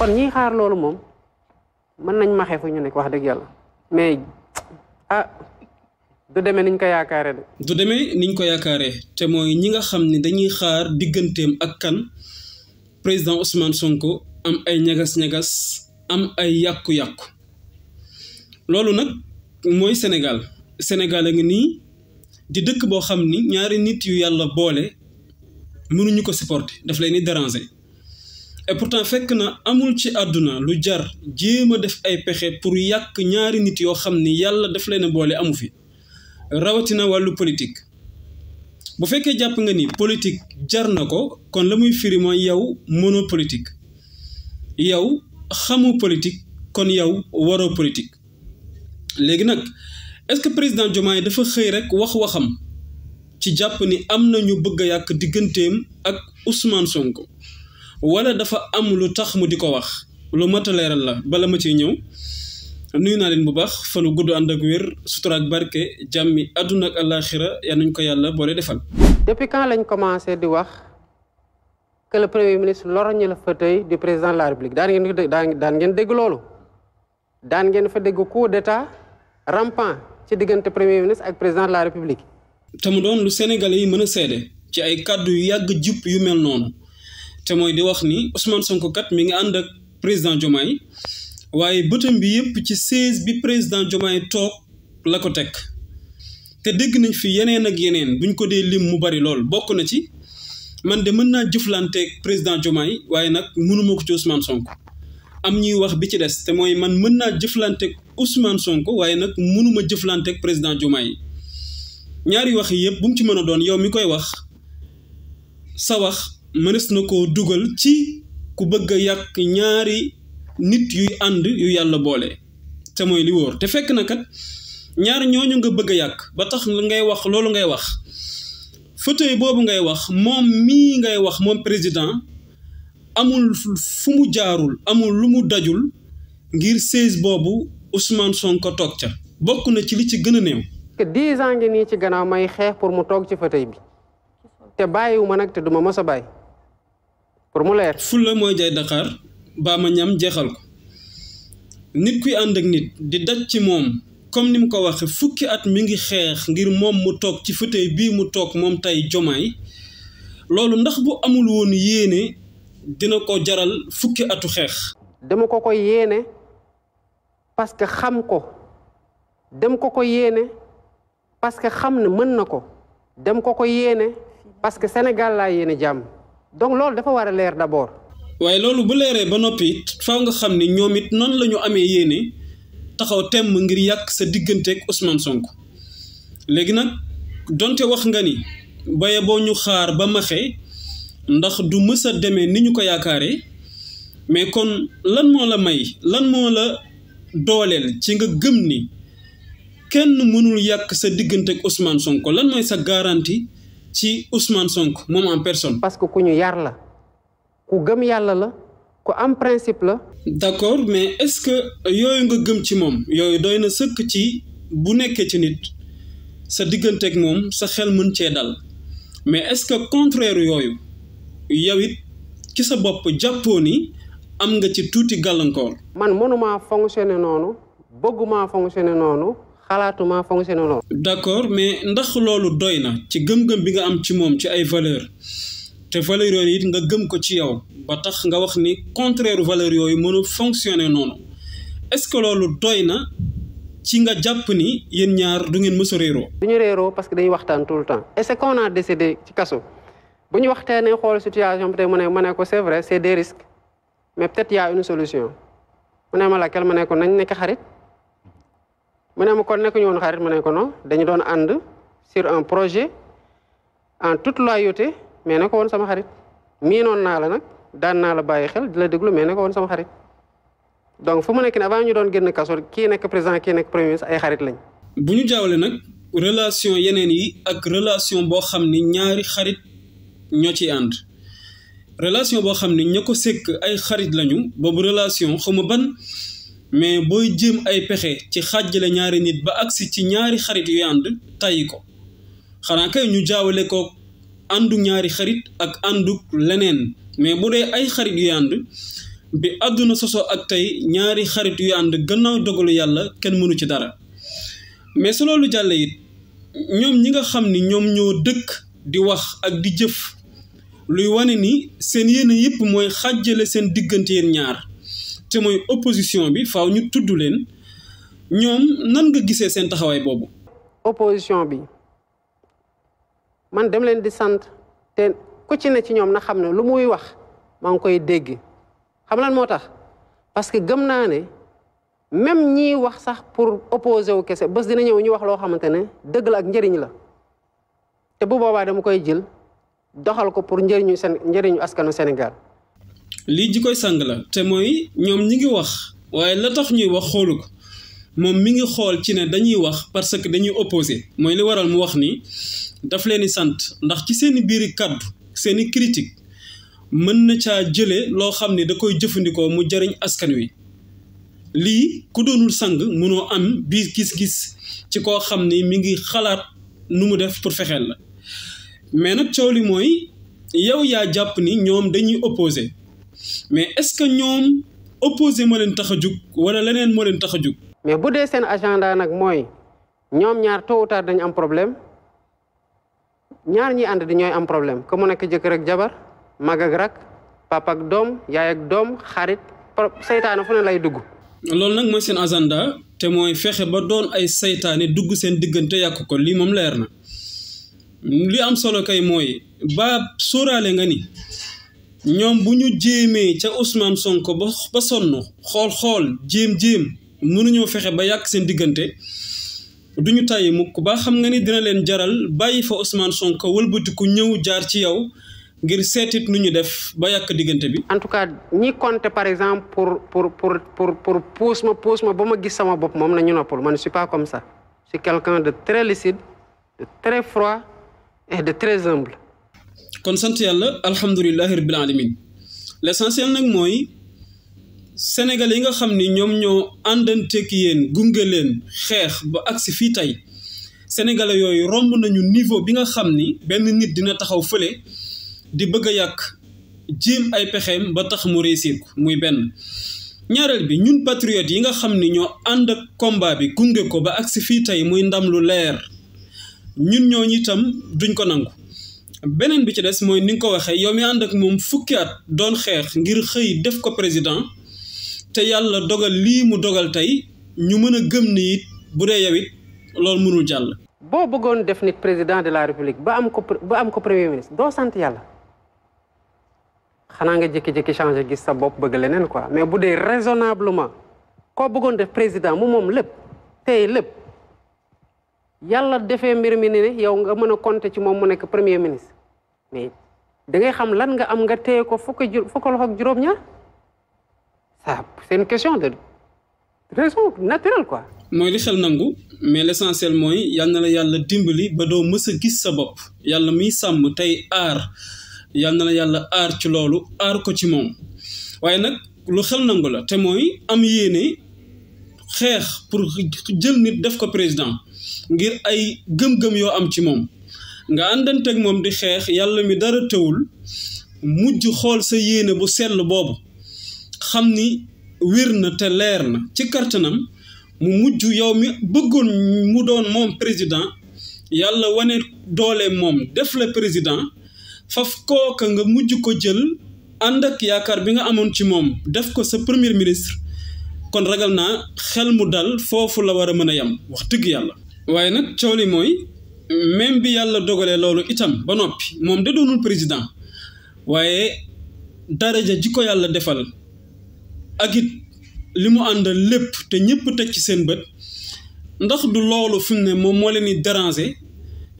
kon ñiy xaar loolu moom mën nañ maxee fu ñu nekk wax dëgg yàlla mais du demee niñ ko yaakaaree de. du demee niñ ko yaakaaree te mooy ñi nga xam ne dañuy xaar digganteem ak kan président Ousmane Sonko am ay ñagas-ñagas am ay yàqu-yàqu loolu nag mooy Sénégal a ngi nii di dëkk boo xam ni ñaari nit yu yàlla boole mënuñu ko supporter daf leen di déranger et pourtant fekk na amul ci àdduna lu jar jéem a def ay pexe pour yàq ñaari nit yoo xam ni yàlla daf leen a boole amu fi rawatina wàllu politique bu fekkee jàpp nga ni politique jar na ko kon la muy firi mooy yow mënoo politique yow xamu politique kon yow waroo politique léegi nag est-ce que président Diomaye dafa xëy rek waxam ci jàpp ni am na ñu bëgg a yàq digganteem ak Ousmane Sonko wala dafa am lu tax mu di ko wax lu mat a leeral la bala ma ciy ñëw nuyu naa leen bu baax fanu gudd ànd ak wér sutura ak barke jàmmi àdduna ak àllaaxira yal nañu ko yàlla boole defal. depuis quand lañ commencé di wax que le premier ministre lorgne le fauteuil du président de la République daan ngeen dégg loolu daan ngeen fa dégg coup d'état rampant ci diggante premier ministre ak président de la République. te mu doon lu Sénégalais yi mën a seede ci ay kàddu yu yàgg jub yu mel noonu te mooy di wax ni Ousmane Sonko kat mi ngi ànd ak président Diomaye waaye bëtam bi yëpp ci 16 bi président Diomaye toog la ko teg te dégg nañ fi yeneen ak yeneen buñ ko dee lim mu bari lool bokk na ci man de mën naa jëflanteeg président Diomaye waaye nag mënuma ko ci Ousmane Sonko am ñuy wax bi ci des te mooy man mën naa jëflanteeg Ousmane Sonko waaye nag mënuma jëflanteeg président Diomaye ñaari wax yi yëpp bu mu ci mën a doon yow mi koy wax sa wax mënees na koo dugal ci ku bëgg a yàq ñaari nit yuy ànd yu yàlla boole te mooy li wóor te fekk na kat ñaar ñooñu nga bëgg a yàq ba tax ngay wax loolu ngay wax fauteuil boobu ngay wax moom mii ngay wax moom président amul fu mu jaarul amul lu mu dajul ngir 16 boobu Ousmane Sonko toog ca bokk na ci li ci gën a néew. que 10 ans ngi nii ci gannaaw may xeex pour mu toog ci fauteuil bi te bàyyiwu ma nag te duma mos a bàyyi pour mu leer. fulla mooy jaay Dakar baa ma ñam jeexal ko nit kuy ànd ak nit di daj ci moom comme ni mu ko waxee fukki at mi ngi xeex ngir moom mu toog ci fauteuil bii mu toog moom tey Diomaye loolu ndax bu amul woon yéene dina ko jaral fukki atu xeex. dama ko yéene parce que xam ko dem ko yéene parce que xam ne mën na ko dem ko yéene parce que Sénégal laa yéene jàmm donc loolu dafa war a leer d'abord. waaye loolu bu leeree ba noppi it faaw nga xam ni ñoom it noonu la ñu amee yéene taxaw temm ngir yàq sa digganteeg Ousmane Sonko léegi nag donte wax nga ni baye boo ñu xaar ba maxe ndax du mës a demee ni ñu ko yaakaaree mais kon lan moo la may lan moo la dooleel ci nga gëm ni kenn mënul yàq sa digganteeg Ousmane Sonko lan mooy sa garantie ci Ousmane Sonko moom en personne. parce que ku ñu yar la. ku gëm yàlla la ku am principe la. d'accord mais est-ce que yooyu nga gëm ci moom yooyu doy na sëkk ci bu nekkee ci nit sa digganteeg moom sa xel mën cee dal mais est-ce que contraire yooyu yow it ci sa bopp jàppoo ni am nga ci tuuti gàllankoor. man mënumaa fonctionner noonu bëggumaa fonctionner noonu xalaatumaa fonctionner noonu. d'accord mais ndax loolu doy na ci gëm-gëm bi nga am ci moom ci ay valeurs. te valeurs yooyu it nga gëm ko ci yow ba tax nga wax ni contraire valeurs yooyu mënu fonctionner noonu est-ce que loolu doy na ci nga jàpp ni yéen ñaar du ngeen mës a réeroo. du ñu réeroo parce que dañuy waxtaan tout le temps. et c'est qu'on a décidé ci kaso bu ñu waxtaanee xool situation bi tey ma ne ko c'est vrai c'est des risques mais peut-être y a une solution mu ne ma laquelle ma ne ko nañ nekk xarit mu ne ma kon nekk ñu woon xarit ma ne ko non dañu doon ànd sur un projet en toute loyauté. mais ne ko woon sama xarit miinoon naa la nag daan naa la bàyyi xel di la déglu mais ne ko woon sama xarit donc fu mu nekk ne avant ñu doon génn kaso kii nekk président kii nekk premier ministre ay xarit lañ. bu ñu jaawale nag relation yeneen yi ak relation boo xam ni ñaari xarit ñoo ciy ànd relation boo xam ni ña ko sekk ay xarit lañu boobu relation xawma ban mais booy jéem ay pexe ci xàjjale ñaari nit ba agsi ci ñaari xarit yu ànd tàyyi ko xanaa kay ñu jaawale ko. àndu ñaari xarit ak àndu leneen mais bu dee ay xarit yu ànd bi àdduna sosoo ak tey ñaari xarit yu ànd gannaaw dogalu yàlla kenn mënu ci dara mais su loolu jàlle it ñoom ñi nga xam ni ñoom ñoo dëkk di wax ak di jëf luy wane ni seen yéene yëpp mooy xàjjale seen diggante yéen ñaar te mooy opposition bi faaw ñu tudd leen ñoom nan nga gisee seen taxawaay boobu. opposition bi man dem leen di sant te ku ci ne ci ñoom na xam ne lu muy wax maa ngi koy dégg xam lan moo tax parce que gëm naa ne même ñiy wax sax pour opposer wu kese bés dina ñëw ñu wax loo xamante ne dëgg la ak njëriñ la te bu boobaa dama koy jël doxal ko pour njëriñu askanu Sénégal. lii ji koy sang la te mooy ñoom ñi ngi wax waaye la tax ñuy wax xoolu ko moom mi ngi xool ci ne dañuy wax parce que dañuy opposé mooy li waral mu wax ni daf leen di sant ndax ci seeni biiri kàddu seeni critique mën na caa jële loo xam ne da koy jëfandikoo mu jariñ askan wi lii ku doonul sang mënoo am biir gis-gis ci koo xam ni mi ngi xalaat nu mu def pour fexeel la mais nag coow li mooy yow yaa jàpp ni ñoom dañuy opposé mais est-ce que ñoom opposé moo leen tax a jug wala leneen moo leen tax a jug. mais bu dee seen agenda nag mooy ñoom ñaar tôt ou tard dañu am problème ñaar ñi ànd di ñooy am problème que mu nekk jëkkër ak jabar mag ak rak papa ak doom yaay ak doom xarit seytaane fu ne lay dugg. loolu nag mooy seen agenda te mooy fexe ba doon ay seytaane dugg seen diggante yàq ko lii moom leer na li am solo kay mooy ba sóoraale nga ni ñoom bu ñu jéemee ca Ousmane Sonko ba sonn xool jéem mënuñoo fexe ba yàq seen diggante duñu tàyyi mukk ba xam nga ni dina leen jaral bàyyi fa Ousmane Sonko wëlbatiku ñëw jaar ci yow ngir seetit nu ñu def ba yàq diggante bi. en tout cas ñi compter par exemple pour pousse ma ba ma gis sama bopp moom na ñu noppal man je suis pas comme ça je suis quelqu'un de très lucide de très froid et de très humble. kon sant yàlla alhamdulilahi rabbil alamin l'essentiel nag mooy Sénégal yi nga xam ni ñoom ñoo àndanteeg yéen gunge leen xeex ba agsi fii tey Sénégalais yooyu romb nañu niveau bi nga xam ni benn nit dina taxaw fële di bëgg a yàq jéem ay pexeem ba tax mu réussir ko muy benn ñaareel bi ñun patriotes yi nga xam ni ñoo ànd ak combat bi gunge ko ba agsi fii tey muy ndam lu leer ñun ñooñu itam duñ ko nangu beneen bi ci des mooy ni nga ko waxee yow mi ànd ak moom fukki at doon xeex ngir xëy def ko président te yàlla dogal lii mu dogal tey ñu mën a gëm ni it bu dee yow it loolu mënul jàll. boo bëggoon def nit président de la république ba am ko premier ministre doo sant yàlla xanaa nga jékki-jékki changer gis sa bopp bëgg leneen quoi mais bu dee raisonnablement koo bëggoon def président mu moom lépp tey lépp yàlla defee mbir mi ne yow nga mën a compter ci moom mu nekk premier ministre mais da ngay xam lan nga am nga téye ko fukk loxo ak juróom-ñaar ça c'est une question de raison naturelle quoi. mooy li xel nangu mais l'essentiel mooy yal na la yàlla dimbali ba doo mës a gis sa bopp yàlla miy sàmm tey aar yal na la yàlla aar ci loolu aar ko ci moom waaye nag lu xel nangu la te mooy am yéene xeex pour jël nit def ko président ngir ay gëm-gëm yoo am ci moom nga àndanteeg moom di xeex yàlla mi dara tëwul mujj xool sa yéene bu sell boobu xam ni wér na te leer na ci kartanam mu mujj yow mi bëggoon mu doon moom président yàlla wane doole moom def la président faf kooka nga mujj ko jël ànd ak yaakaar bi nga amoon ci moom def ko sa premier ministre kon ragal naa xel mu dal foofu la war a mën a yem wax dëgg yàlla. waaye nag coow li mooy même bi yàlla dogalee loolu itam ba noppi moom da doonul président waaye daraja ji ko yàlla defal ak it li mu àndal lépp te ñëpp teg ci seen bët ndax du loolu fi mu ne moom moo leen di déranger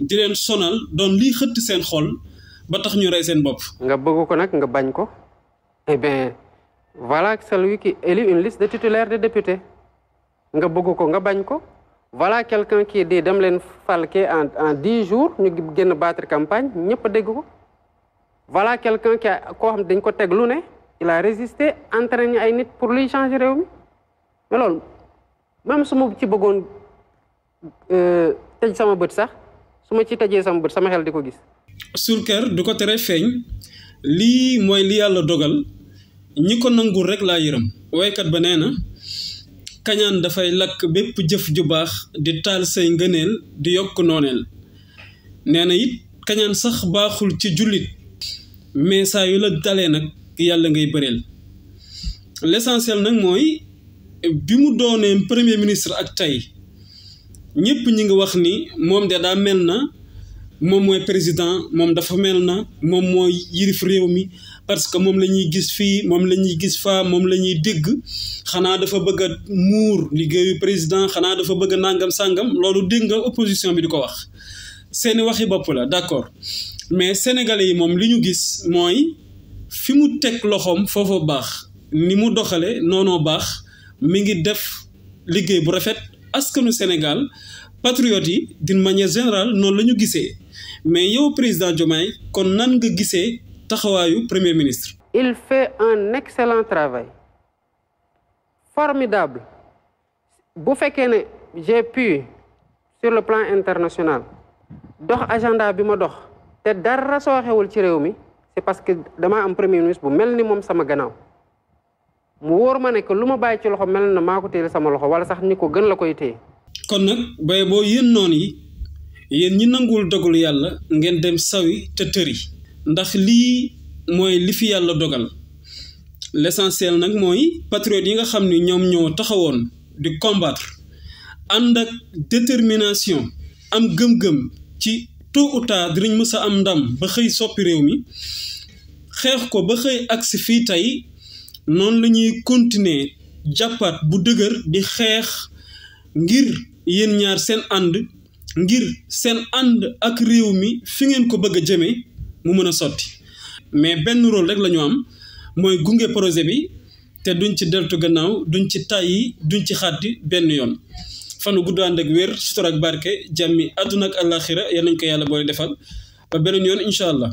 di leen sonal doon lii xëtt seen xol ba tax ñu rey seen bopp. nga bëgg ko nag nga bañ ko eh bien voilà celui qui élit une liste de titulaires de députés nga bëgg ko nga bañ ko voilà quelqu'un qui dit dem leen falke en 10 jours ñu génn battre campagne ñëpp a dégg ko voilà quelqu'un qui a koo xam dañ ko teg lu ne il a résisté entraîné ay nit pour luy changer réew mi mais loolu même su ma ci bëggoon tëj sama bët sax su ma ci tëjee sama bët sama xel di ko gis. surker du ko tere feeñ lii mooy li yàlla dogal ñi ko nangul rek laa yërëm waykat ba nee na kañaan dafay lakk bépp jëf ju baax di taal say ngëneel di yokk nooneel nee na it kañaan sax baaxul ci jullit mais saa yu la dalee nag yàlla ngay bëreel l'essentiel nag mooy bi mu doonee premier ministre ak tey ñëpp ñi ngi wax ni moom de daa mel na moom mooy président moom dafa mel na moom mooy yirif réew mi parce que moom la ñuy gis fii moom la ñuy gis faa moom la ñuy dégg xanaa dafa bëgg a muur liggéeyu président xanaa dafa bëgg a nangam sàngam loolu dégg nga opposition bi di ko wax seeni waxi bopp la d'accord mais sénégalais yi moom li ñu gis mooy fi mu teg loxoom foofu baax ni mu doxale noonoo baax mi ngi def liggéey bu rafet askanu Sénégal patriotes yi d'une manière générale noonu la ñu gisee mais yow président Diomaye kon nan nga gisee taxawaayu premier ministre. Il fait un excellent travail formidable bu fekkee ne j'ai pu sur le plan international dox agenda bi ma dox te dara sooxewul ci réew mi c'est parce que dama am premier ministre bu mel ni moom sama gannaaw mu wóor ma ne que lu ma bàyyi ci loxo mel na maa ko téye sama loxo wala sax ni ko gën la koy téye. kon nag bay boo yéen noon yi yéen ñi nanguwul dogalu yàlla ngeen dem sawi te tëri ndax lii mooy li fi yàlla dogal l'essentiel nag mooy patriotes yi nga xam ni ñoom ñoo taxawoon di combattre ànd ak détermination am gëm-gëm ci tôt ou tard dinañ mës a am ndam ba xëy soppi réew mi xeex ko ba xëy agsi fii tey noonu la ñuy continuer jàppaat bu dëgër di xeex ngir yéen ñaar seen ànd ngir seen ànd ak réew mi fi ngeen ko bëgg a jëmee mu mën a sotti mais benn rôle rek la ñu am mooy gunge projet bi te duñ ci deltu gannaaw duñ ci tàyyi duñ ci xàddi benn yoon fanu gudd ànd ak wér sutur ak barke jàmmi àdduna ak àllaaxira yal nañ ko yàlla boole defal ba beneen yoon incha allah.